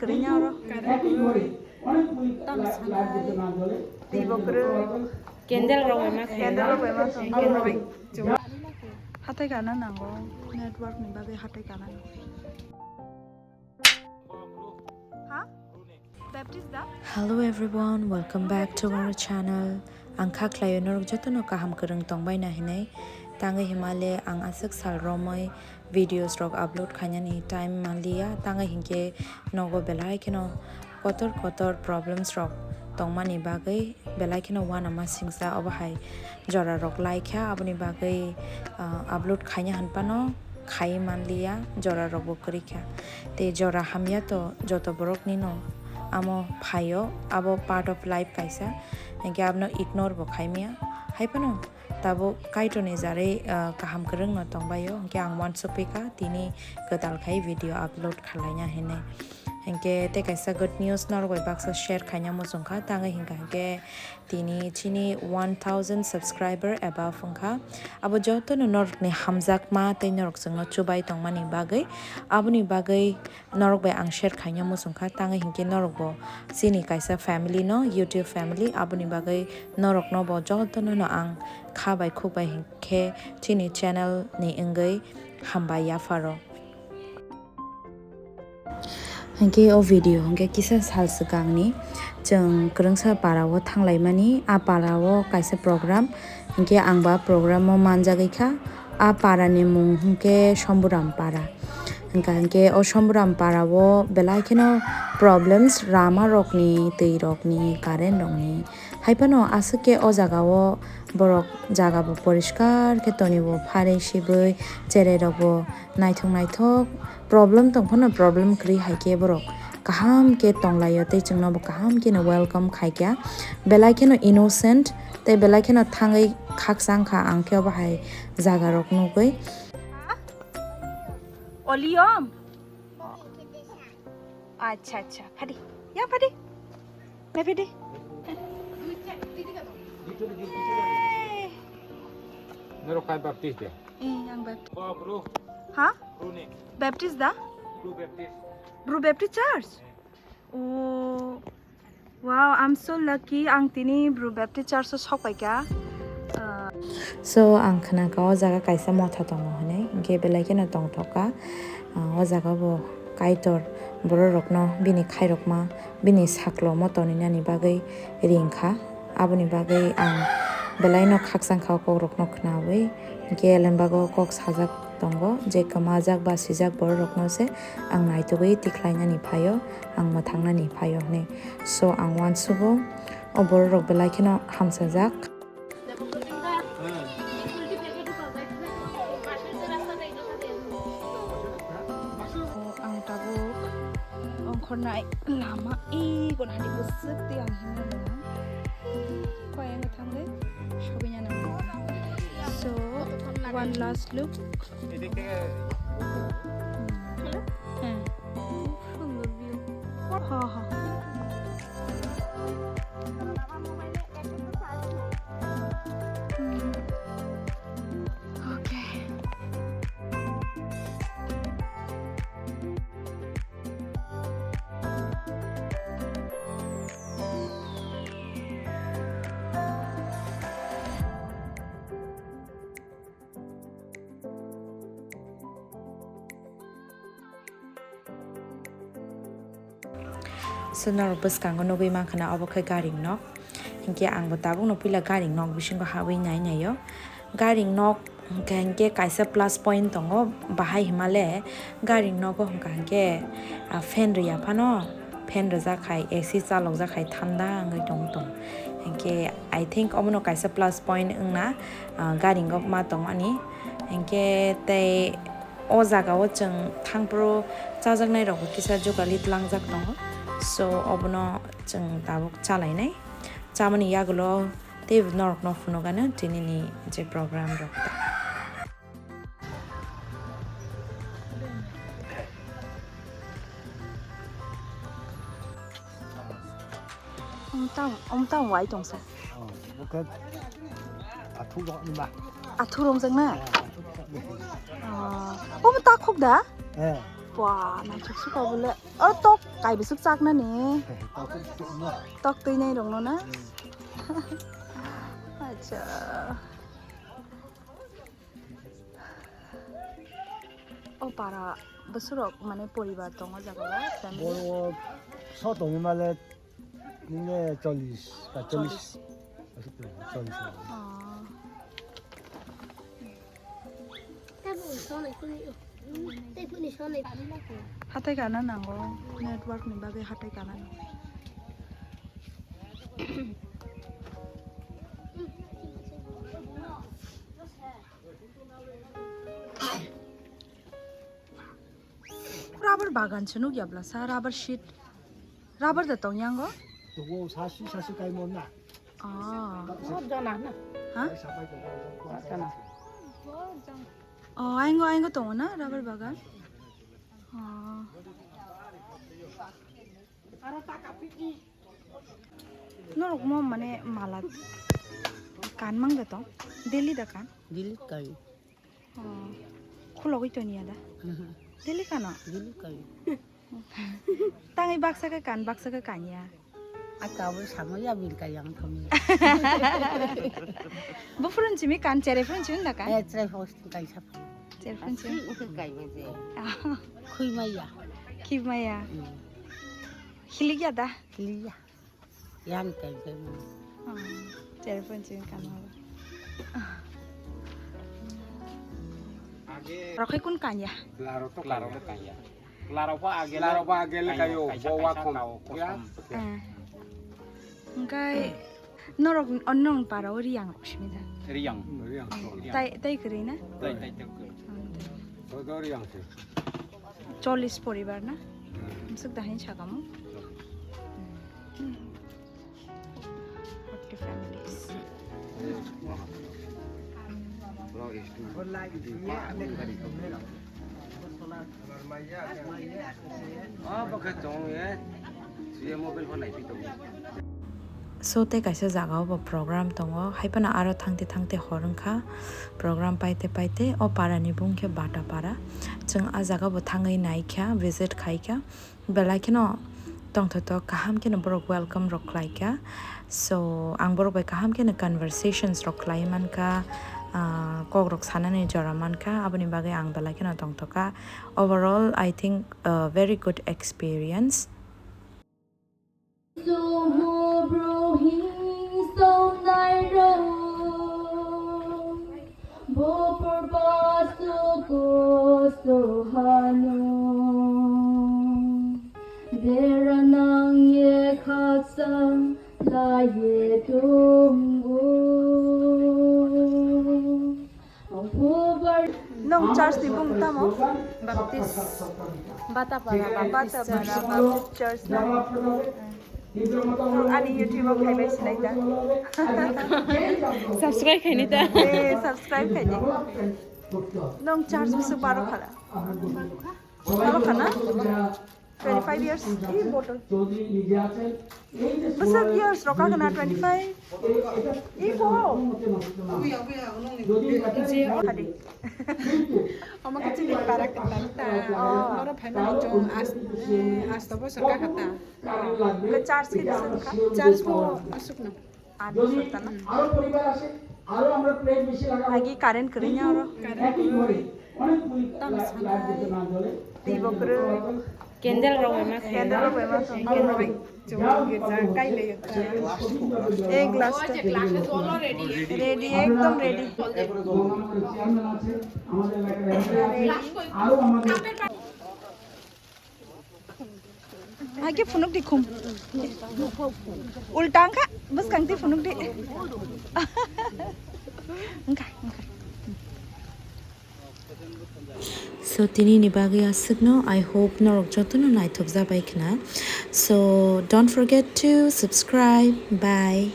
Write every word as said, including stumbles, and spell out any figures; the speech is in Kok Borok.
Kwrwngya oro. Tamo sanai. Twi bo kwrwng. Candle rok bai ma khe. Candle rok bai ma khe. Hatai kana nango. Network ni bagwi hatai kana nango. Ha? Baptist da? Hello everyone, welcome back to our channel. Ang kha khlaio norok jotono kaham kwrwng tongbai na hinwi. Tangwi himale ang aswk sal romwi videos rok upload khainani time manliya, tangwi hinkhe nogo belai kheno kotor kotor problems rok tongmani bagwi belai kheno uanama singsa obo hai jora rok laikha, aboni bagwi, ah, upload khaina hinphano khai manliya, jora rokbo kwrwikha. Tei jora hamya to joto boroknino amo phaio, abo part of life kaisa, hinkhe abono ignore bo khaimya. Haiphano tabuk Kaitorni jarwi, ah, kaham kwrwngno tongbaio, hinkhe ang uansukpikha tini kwtal khai video upload khalaina hinwi. Hinkhe tei kaisa good news norok bai baksa share khaina muchungkha, tangwi hinkha hinkhe tini chini one thousand subscriber above wngkha. Abo jotono norokni hamjakma tei norok chwngno chubai tongmani bagwi, aboni bagwi norok bai ang share khaina muchungkha, tangwi hinkhe norokbo chini kaisa family no, YouTube family, aboni bagwi norokno bo jotono no ang kha bai khuk bai hinkhe chini channel ni wngwi hambai yapharo. Hinkhe o video hinkhe kisa sal swkangni chwng kwrwngsa para o thanglaimani, a para o kaisa program, hinkhe ang ba program o manjagwi kha. A para ni mung hinkhe Somburam para. Hinkha hinkhe o Somburam para o belai kheno problems, rama rokni, twi rokni, current rokni. Haiphano aswk khe o jaga o borok jaga bo poriskar khe toni bo, pharwi sibwi cherai rok bo naithok naithok. Problem tong phano problem kwrwi hai khe borok kaham khe tonglaio tei chwngno bo kaham kheno welcome khai kha. Belai kheno innocent tei belai kheno thangwi khakchang kha ang khe obo hai jaga rok nugwi. Oliom. Acha, acha. Phadi. Ya, phadi. Na phadi. Hey. Nero kai Baptist de. Eh, yang Baptist. Oh, bro. Ha? Bro ne. Baptist da? Bro Baptist. Bro Baptist Church? Oh. Wow, I'm so lucky. Ang tini Bru Baptist Church o sok pai kha. Ah. So, ang khna kha o jaga kaisa motha tongo hinwi, hinkhe belai kheno tongthok kha. Ah, o jaga bo Kaitor borok rokno bini khairokma, bini saklomo toninani bagwi ring kha. Aboni bagwi ang belaino khakchang kha o kok rokno khnawi. Hinkhe Elenbago kok sajak tongo, je kwmajak ba sijak borok rokno se ang naitugwi tikhlainani phaio, ang mwthangnani phaio hinwi. So, ang uansugo, o borok rok belai kheno hamsajak. Ang tabuk ongkhornai lama, i gon hadi bwswk tei ang himna nang. Koi ang thangwi sobina nang. So, one last look. এদিক থেকে হ্যাঁ। খুব সুন্দর ভিউ। হ্যাঁ, হ্যাঁ। হুম। ওকে। So, norok bwskango nugwi mankha na, obo khe garing nok. Hinkhe ang bo tabukno puila garing nok bisingo habwi nai naio. Garing nok hinkhe, hinkhe kaisa plus point tongo, bahai himale garing nogo hwnkha hinkhe, ah, fan rwya phano, fan rwjak hai, A C chalokjak hai, thanda wngwi tong tong. Hinkhe, I think omono kaisa plus point wngna, ah, garing nok ma tongmani. Hinkhe tei o jaga o chwng thangphuru chajaknai rokbo kisa jokali tlangjak tongo. So, obono chwng tabuk chalainai. Chamani yagulo tei norokno phunukgano tinini je program rok ta. Omo tamo, omo tamo wai tongsa. Oh, oke. Athu rok ni ba. Athu rong jang na? Eh, athu rok ni. Oh, omo takhuk da? Eh. Wah, naithok suka bole. Oh, tok. Kai bwswk chaknani? Tok twi nai rokno na? Acha. O para bwswk rok mane poribar tongo jaga o, family? Boro so tongwi male nini chollish, paitalish. Chollish. Oh. Hatai kana nango, network ni bagwi hatai kana nango. Rubber bagan se nukya bwla sa, rubber sheet, rubber da tong yango? Tugo sasi sasi kai mon na. Ah. Jana na. Ha? Jana. Oh, aingo, aingo tongo na rubber bagan? Oh. Norok mo mane mala kan mang da tong? Daily da kan? Daily kai. Oh. Khulogwi toniya da? Mhm. Daily kano? Daily kai. Tangwi baksa khe kan, baksa khe kanya. Aka bo samo ya bil kai yang thami. Bo phurun chimi kan, chere phurun chimi da kan? Eh, chere phurun kai sa. Chere phurun chimi. Kai bo je. Ah. Khui maya. Khi maya. Hmm. Hilik ya da? Hilik ya. Yan kai kai mo. Ah, chere phurun chimi kan ma. Rokhai kun kanya? Klaro to klaro kanya. Klaro pa age le kayo, bo wa khom ya. Eh. Engkai norok onnong para o Riyang rok simi da. Riyang. Riyang. Tai, tai kwrwi na? Tai, tai, tai kwrwi. Bodo Riyang se. Chollish poribar na? Hmm. Msuk da hin sakamo? Hmm. Forty families. So tei kaisa jaga o bo program tongo, hai phano aro thangte thangte hor wngkha, program paite paite o para ni bung khe Bata para, chwng a jaga bo thangwi naikha, visit khaikha. Belai kheno tongthokto kaham kheno borok welcome rok khlaikha. So, ang borok bai kaham kheno conversations rok khlai mankha, ah, kok rok sanani jora mankha, aboni bagwi ang belai kheno tongthokha. Overall, I think a very good experience. Sumo brohing sonai rok. Bo porbaso kosto hano, bera nang ye khaksa la ye tungo. Nong church ni bung tamo? Baptist. Batapara Baptist Church. Batapara Baptist Church na. Ani YouTube o khai bai sinai ta. Subscribe khai ni ta. Eh, subscribe khai ni. Nong church bwswk baro khala. Baro khana? Twenty five years. Ih, botol. Bwswk years rok khana twenty five. Ih, bo. Khadi. Omo khe chini para kwtal ta. Oh. Oro phaimani chwng as-, eh, asto bosor kha kha ta. Church khe bwswk kha? Church bo aswk no. Ani sotana. Agi current kwrwi nya oro. Current kwrwi. Tamo sana. Twi bo kwrwi. Candle rok bai ma khayo. Candle rok bai ma khayo. Candle bai. Chwng girja kai le. Eh, glass to. Ready, ekdom ready. Ready. Haikhe phunuk di khum. Ulta wngkha, bwskang twi phunuk di. Wngkha, wngkha. So, tini ni bagwi aswkno, I hope norok jotono naithok jabai khna. So, don't forget to subscribe. Bye.